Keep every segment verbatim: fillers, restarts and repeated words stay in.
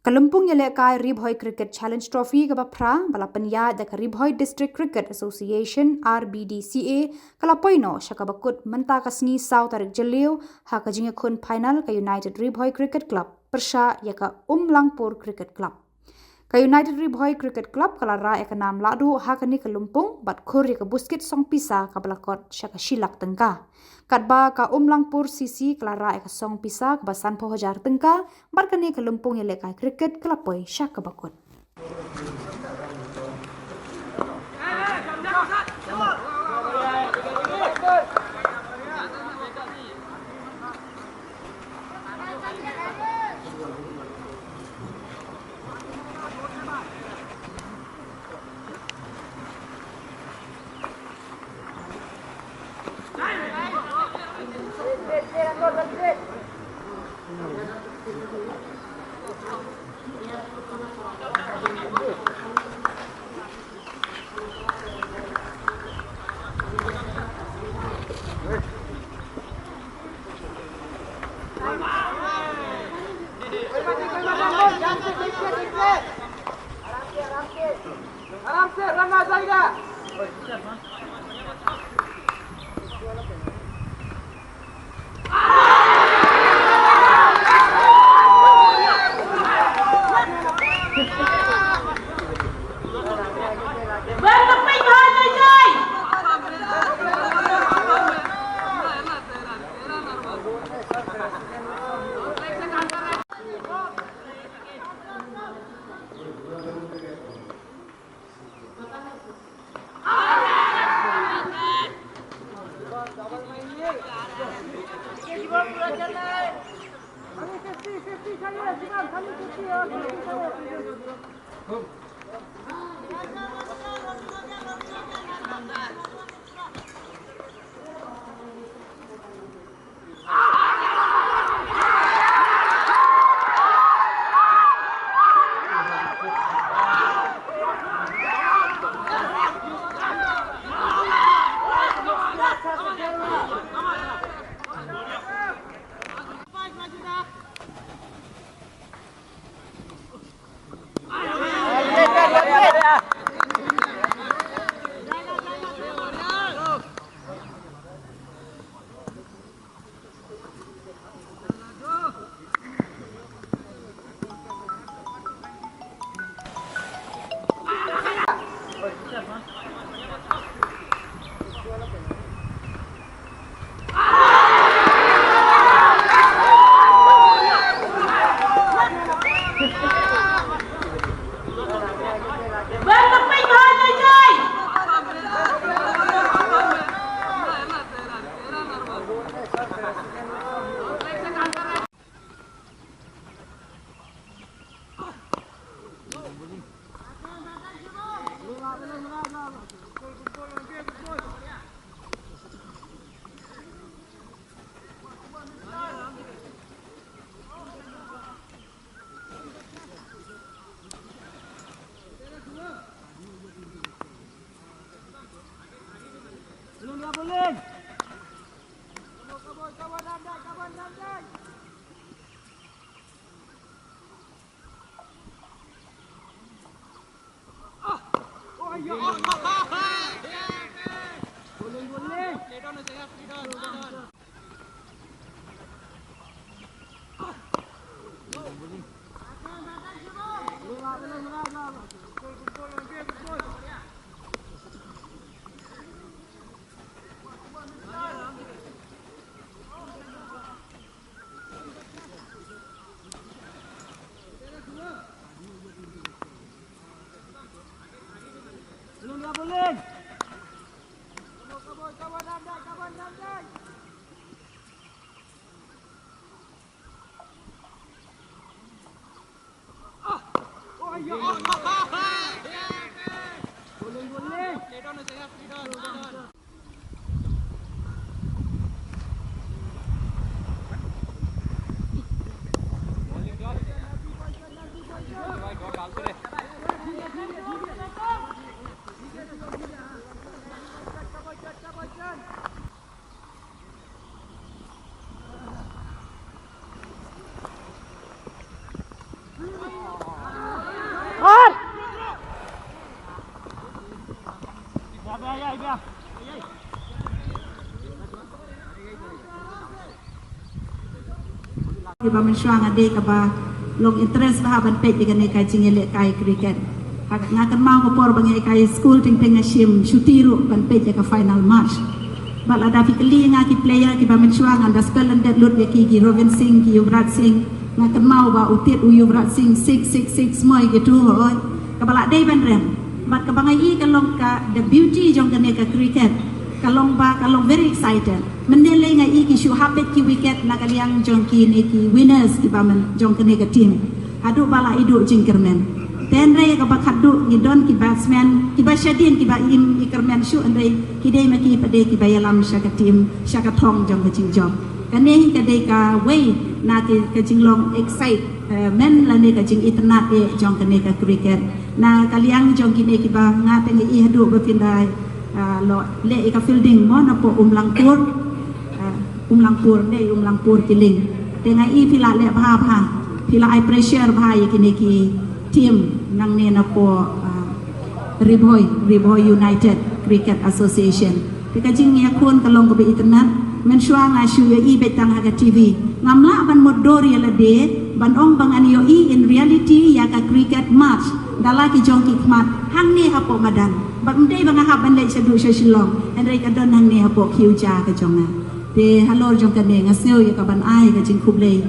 Ka lympung ïalehkai Ri Bhoi Cricket Challenge Trophy kaba phra, ba la pynïaid da ka Ri Bhoi District Cricket Association, R B D C A, ka la poi noh sha kaba kut mynta ka sngi saw tarik Jylliew, ha ka jingïakhun final ka United Ri Bhoi Cricket Club pyrshah ïa ka Umlangpur Cricket Club. Ka United Ri Bhoi Cricket Club ka la rah ïa ka nam lahduh ha kane ka lympung bad khur ïa ka buskit song pisa kaba la kot sha ka shi lak tyngka. Katba ka Umlangpur C C ka la rah ïa ka song pisa kaba sanphew hajar tyngka, bad kane ka lympung ïalehkai cricket ka la poi sha kaba kut. आराम से, आराम से, रंगा जाएगा। Kiba mynshuwa nga dei kaba long interest bha ban peit ïa kane ka jingïalehkai cricket. Nga kynmaw ka por ba nga ïa kai skul teng teng nga shim shuti ruh ban peit ïa ka final match. Bad lada phi kylli nga ki player kiba mynshuwa nga da spell lyndet lut ïa ki, ki Robin Singh, ki Yuvraj Singh. Nga kynmaw ba u tied u Yuvraj Singh six six six mo ïa ki tu hoi. Kaba la dei ban rem. Bad kaba nga i ka long ka the beauty jong kane ka cricket. Ka long ba ka long very excited. Mynne lei nga i ki shu hap beit ki wicket na ka liang jong kine ki winners kiba man jong kane ka team. Haduh ba la i duh jingkyrmen. Te hynrei kaba khadduh ngi don ki batsman kiba shadien kiba im i kyrmen shuh hynrei ki dei ma ki pat dei kiba ïalam sha ka team sha ka thong jong ka jingjop. Kane hi ka dei kawei na ki ka jinglong excite, eh, men lane ka jingitynnad eh jong kane ka cricket. Na ka liang jong kine kiba nga te nga i haduh ba phin da, ah, lo leh ïa ka fielding mo napoh Umlangpur. Ah, Umlangpur, ne Umlangpur Kiling. Te nga i phi la leh bha bha. Phi la ai pressure bha ïa kine ki team nangne napoh, ah, Ri Bhoi, Ri Bhoi United Cricket Association. Te ka jingïakhun ka long kaba itynnad. Mynshuwa nga shu ïohi beit tang ha ka T V. Ngam lah ban mutdur ïa lade ban ong ba ngan ïohi in reality ïa ka cricket match da la ki jong ki khmat hangne hapoh madan. Bad ym dei ba nga hap ban leit shaduh sha Shillong, hynrei ka don hangne hapoh khiew ja ka jong nga. Te halor jong kane nga sngew ïa ka ban ai ka jingkhublei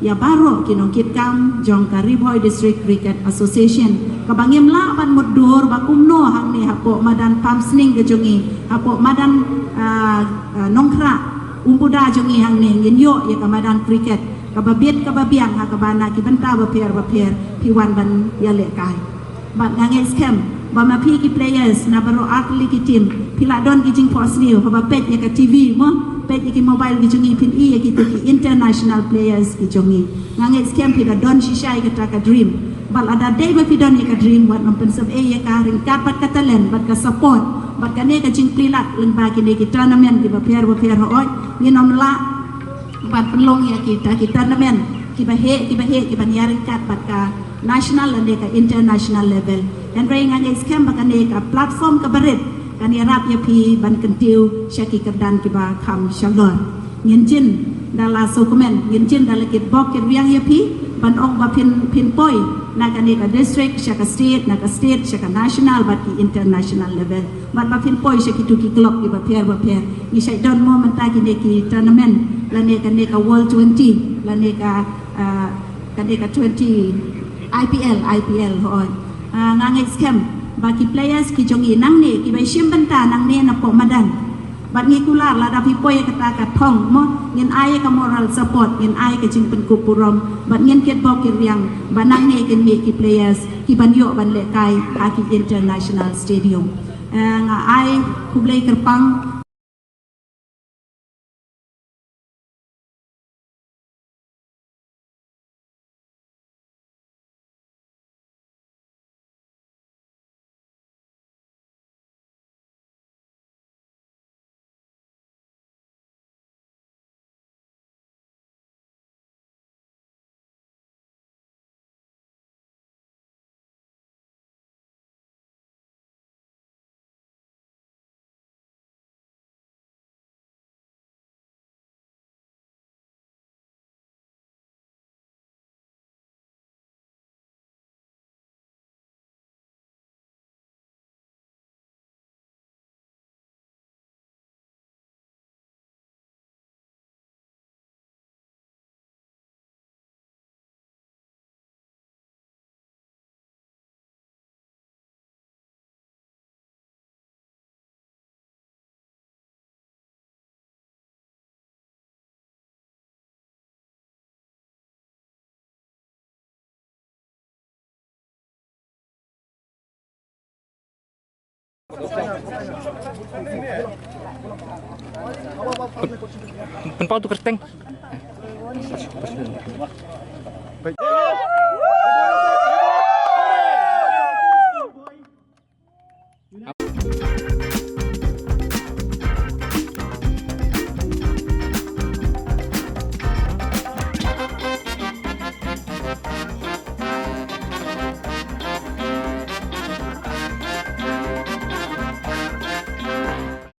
ïa baroh ki nongkitkam jong ka Ri Bhoi District Cricket Association kaba ngim lah ban mutdur ba kumno hangne hapoh madan Pamsning ka jong ngi, hapoh madan, ah, ah, Nongkhrah Umbuda jong ngi hangne ngin ïoh ïa ka madan cricket kaba bit kaba biang ha kaba na ki bynta bapher bapher phi wan ban ïalehkai. Bad nga ngeit skhem ba ma phi ki players na baroh artylli ki team phi la don ki jingphohsniew haba peit ïa ka T V mo, peit ïa ki mobile ki jong ngi phin i ïa kito ki international players ki jong ngi. Nga ngeit skhem phi da don shisha ïa kata ka dream. Bad lada dei ba phi don ïa ka dream wat nym pynsep ei ïa ka ryngkat bad ka talent bad ka support bad kane ka jingplie lad lyngba kine ki tournament kiba pher bapher hooid ngin ym lah ban pynlong ïa kita ki tournament kiba heh kiba heh kiban ïaryngkat bad ka national lane ka international level. Hynrei nga ngeit skhem ba kane ka platform kaba rit kan ïarap ïa phi ban kyntiew sha ki kyrdan kiba kham shalor. Ngin jin da la sngewkmen, ngin jin da la kitbok kitrwiang ïa phi ban ong ba phin, phin poi na kane ka district sha ka state, na ka state sha ka national bad ki international level. Bad ba phin poi sha kito ki club kiba pher bapher. Ngi shait don mo mynta kine ki tournament lane kane ka World twenty lane ka, ah, kane ka twenty I P L, I P L hooid. Ah, nga ngeit skhem ba ki players ki jong ngi nangne kiba shim bynta nangne napoh madan. Bad ngi kular lada phi poi ïa kata ka thong mo ngin ai ka moral support, ngin ai ka jingpynkup burom bad ngin kitbok kitrwiang ba nangne kin mih ki players kiban ïoh ban lehkai ha ki international stadium. Eh, nga ai khublei kyrpang. Pynpaw tu kyrteng.